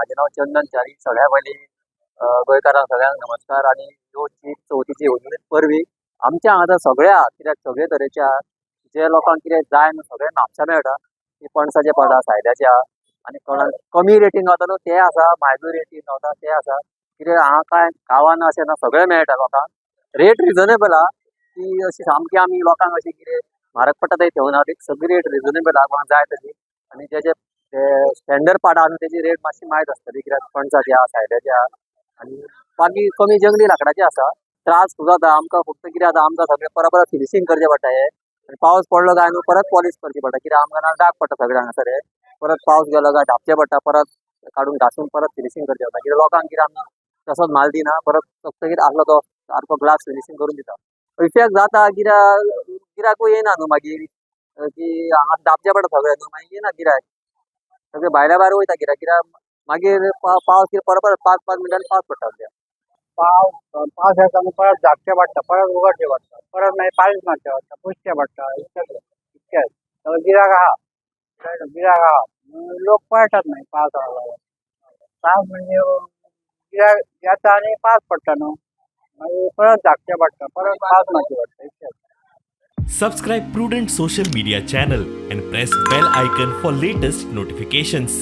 म्हाजें नांव चंदन च्यारी. सगळ्या पयलीं गोंयकारांक सगळ्यांक नमस्कार आनी ह्यो जी चवथीची हुनहुनीत परबी. आमच्या हांगा सगळ्या कित्याक सगळे तरेच्या जे लोकांक कितें जाय न्हू, सगळें म्हापसा मेळटा. ती पणसाचे पाट आहा, सायल्याचे आहा आनी कोणाक कमी रेटीन गावता न्हू ते आसा, मायजूय रेटीन गावता ते आसा. कितें हांगा कांय गांवान अशें ना, सगळें मेळटा लोकांक. रेट रिजनेबल आहा की अशी सामकी आमी लोकांक अशी कितें म्हारग पडटा ते घेवना. सगळी रेट रिजनेबल आहा, कोणाक जाय तशी. आनी जेजे ते स्टँडर्ड पाट आहा न्हू, तेजी रेट मातशी मायज आसतली, कित्याक पणसाची आहा, सायल्याची आहा आनी बाकी कमी जंगली लाकडाची आसा. त्रास खूब जाता आमकां. फक्त कितें जाता, आमकां सगळें परत परत फिनिशींग करचें पडटा हें. आनी पावस पडलो काय न्हू, परत पॉलिश करची पडटा, कित्याक आमकां ना डाग पडटा सगळें हांगासर. हे परत पावस गेलो काय धांपचें पडटा, परत काडून घासून परत फिनिशींग करचें पडटा. कित्याक लोकांक कितें आमी तसोच माल दिना, परत फक्त कितें आसलो तो सारको ग्लास फिनिशींग करून दिता. इफेक्ट जाता, कित्याक गिरायकूय येयना न्हू मागीर, की हांगा दाबचें पडटा सगळें न्हू, मागीर येयना गिरायक. सगळें भायल्या भायर वयता गिरायक, कित्याक मागीर पावस कितें परत परत 5-5 मिनटांनी पावस पडटा सद्या. पावस पावस येता न्हू, परत धांपचें पडटा, परत उगडचें पडटा, परत मागीर पाळीस मारचें पडटा, पुसचें पडटा. इतकेंच इतकेंच सगळें. गिरायक आहा, गिरायक आहा. लोक पळटात मागीर पावस लागून. पावस म्हणजे गिरायक येता आनी पावस पडटा न्हू, मागीर परत धांपचें पडटा, परत पावस मारचें पडटा, इतकेंच. Subscribe Prudent Social Media channel and press bell icon for latest notifications.